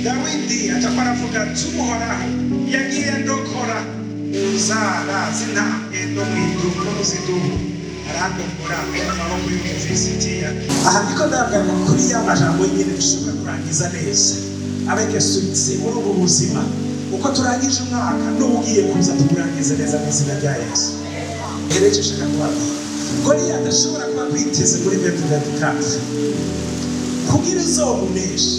Dawidi atako aravuga ati: "Uhoraho yagiye ndokora zara z'intambwe no mu idubu no mu zidubu, arandokora mu maboko y'Umufilisitiya." Aha ndiko ndagaruka kuri ya majambo nyine dushobora kurangiza neza avec succès muri ubu buzima. Uko turangije umwaka n'ugiye kuza, tuwurangize neza mu izina rya Yesu. Rero icyo nshaka kubabwira, Goliyati ashobora kuba kwiteze muri 2024. Kugira uzomuneshe,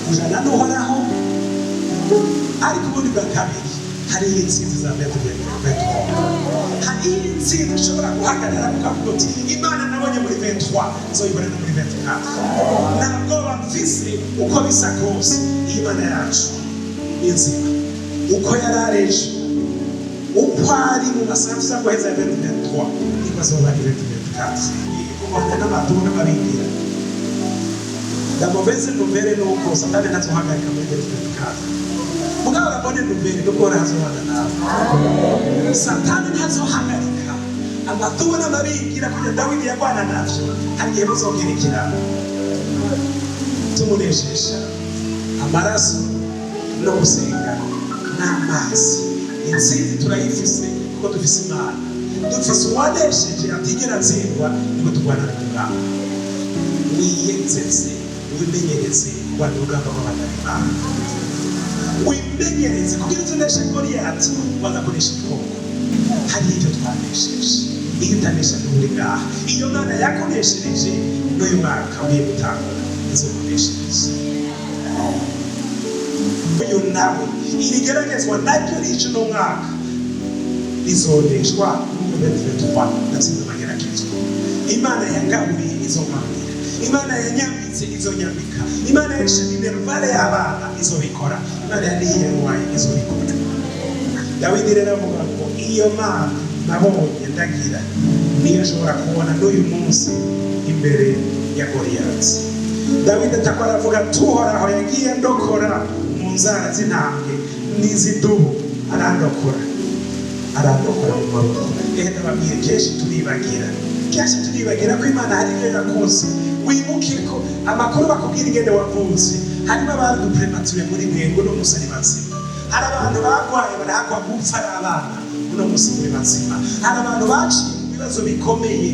ujana n'Uhoraho. Ariko ubundi bwa kabiri, hariho intsinzi za 2023, hariho intsinzi ushobora guhagarara ukavuga uti: "Imana nabonye muri 23, nzoyibona no muri 24. Ntabwo mfise uko bisa kose. Iyi Mana yacu ni nzima, uko yari ari ejo, uko ari mu masaha tuza guheza ya 2023, niko azoba ari 2024." Kurwana n'amaduru n'amabingira, la mauvaise nouvelle ni uko Satani ntazohagarika muri 2024. Mugabo la bonne nouvelle ni uko Uhoraho azobana nawe. Satani ntazohagarika amadubu n'amabingira kujya Dawidi yarwana navyo. Hari igihe muzogerekerana tumunesesha amaraso no gusenga n'amazi. Intsinzi turayifise kuko dufise Imana, dufise uwanesheje atigera atsindwa, niko turwana n'urugamba. Wiyezeze, wimenyereze kurwana urugamba rw'abana b'Imana. Wimenyereze kugira utuneshe Goliyati, waza kunesha ibikoko. Hari ibyo twanesheje. Iyo utanesha nturi ngaha. Iyo Mana yakoneshereje, n'uyu mwaka ugiye gutangura izokuneshereza. Uyu nawe, iri geragezwa naryo rije uno mwaka rizoneshwa muri 2023. Natsinze amageragezwa. Imana yangaburiye izongaburira, Imana yanyambitse izonyambika, Imana yarishe minerval y'abana izobikora, Imana yandihiye ruwaye izobikora. Dawidi rero avuga ngo: "Iyo Mana nabonye ndagira, niyo nshobora kubona n'uyu munsi imbere ya Goliyati." Dawidi atako aravuga: "Tuhoraho yagiye ndokora mu nzara z'intambwe n'iz'idubu, arandokora, arandokora mu maboko." Ehe, ndababwiye, kenshi turibagira ko Imana hari ibyo yakoze. Wibuke ko amakuru bakubwira ingene wavutse, harimo abantu prématurés muri mwengo, uno munsi ari bazima. Hari abantu bagwaye barahakwa gupfa ari abana, uno munsi muri bazima. Hari abantu baciye mu bibazo bikomeye,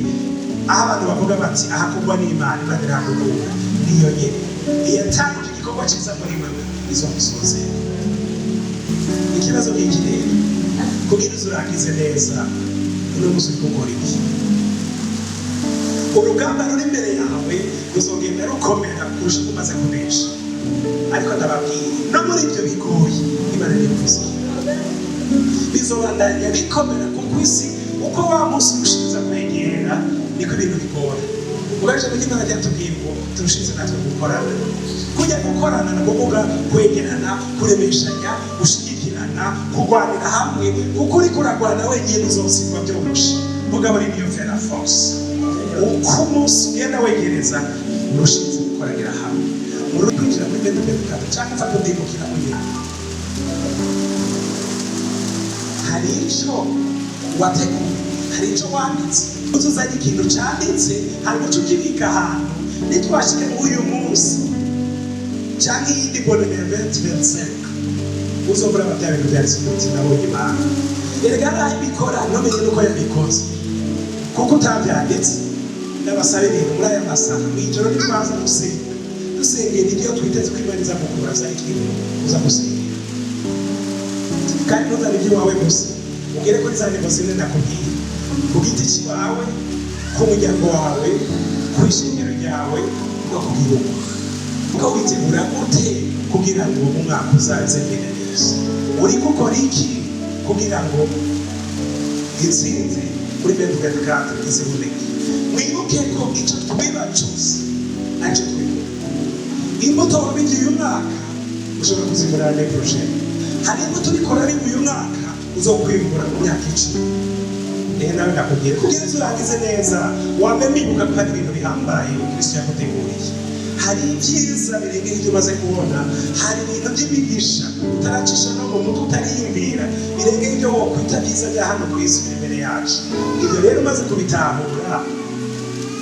aho abantu bavuga bati: "Aha kugwa n'Imana." Imana irahagukura. Niyo nyene iyatanguje igikorwa cyiza muri wewe izomusozera. Ikibazo nk'iki rero, kugira uzurangize neza, uno munsi uri gukora iki? Urugamba ruri imbere yawe ruzogenda rukomera kurusha uko umaze kunesha. Ariko ndababwiye, no muri ibyo bigoye, Imana ntibivuze, bizobandanya bikomera, kuko isi uko wa munsi urushiza kwegera niko ibintu bigora. Ubwo ijambo ry'Imana ryatubwiye ngo turushize natwe gukorana. Kujya gukorana ni ukuvuga kwegerana, kuremeshanya, gushyigikirana, kurwanira hamwe, kuko uriko urarwana wenyine uzotsindwa byoroshe. Mugabo ni niyo fait la force. Uko umunsi ugenda wegereza, urushize gukoranira hamwe muri kwinjira muri 2024 cyangwa mfata undimukira munyine. Hari ico wateguye, hari ico wanditse, uzuzanye ikintu canditse, hari umuco ukibika ahantu. Nitwashike muri uyu munsi cyangwa iyindi bonne ya 2025, uzobura bya bintu byanditse uti: "Nabonye Imana." Erega hari aho ibikora ntumenye nuko yabikoze kuko utabyanditse. Ndabasaba ibintu muri aya masaha mu ijoro, nitwaza gusenga, dusengera ibyo twiteze ko Imana iza gukura, zari ikintu uza gusengera. Kandi ntuzane iby'iwawe gusa, ugere kuri za ntego zine nakubwiye: ku giti cyawe, ku muryango wawe, ku ishengero ryawe no ku gihugu. Uko witegura gute kugira ngo umwaka uzaze mbere neza? Uri gukora iki kugira ngo intsinzi kuri 2024 iziboneke? Mwibuke ko icyo twiba cyose aricyo twibura. Imbuto wabigiye uyu mwaka ushobora kuzigura l'année prochaine. Hari imbuto urikora ari uyu mwaka uzokwimbura mu myaka 10. Rero nawe ndakubwira, kugira inzu urangize neza, wame wibuka ko hari ibintu bihambaye Kristo yaguteguriye. Hari ibyiza birengeye ibyo umaze kubona. Hari ibintu by'imigisha utaracisha no mu mutwe, utariyumvira, birengeye ibyo wokwita byiza bya hano ku isi biri imbere yacu. Ibyo rero umaze kubitahura,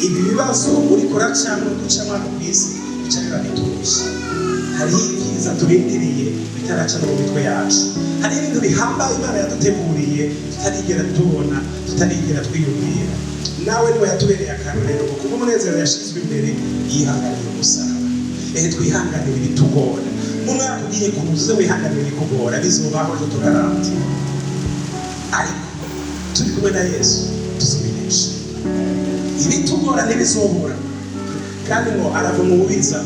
ibi bibazo uri kuracamo, ducamo hano ku isi, bica biba bituje. Hariho ibyiza turindiriye bitaraca no mu mitwe yacu. Hari ibintu bihambaye Imana yaduteguriye tutarigera tubona, tutarigera twiyumvira. Nawe niwe yatubereye akarorero, ngo kuko umunezero yashizwe imbere yihanganiye umusaraba. Ehe, twihanganire ibitugora. Mu mwaka ugiye kuza, wihanganire ibikugora, bizobaho ejo tugarante, ariko turi kumwe na Yesu tuzobinesha. Ibitugora ntibizobura, kandi ngo arava mu bubiza.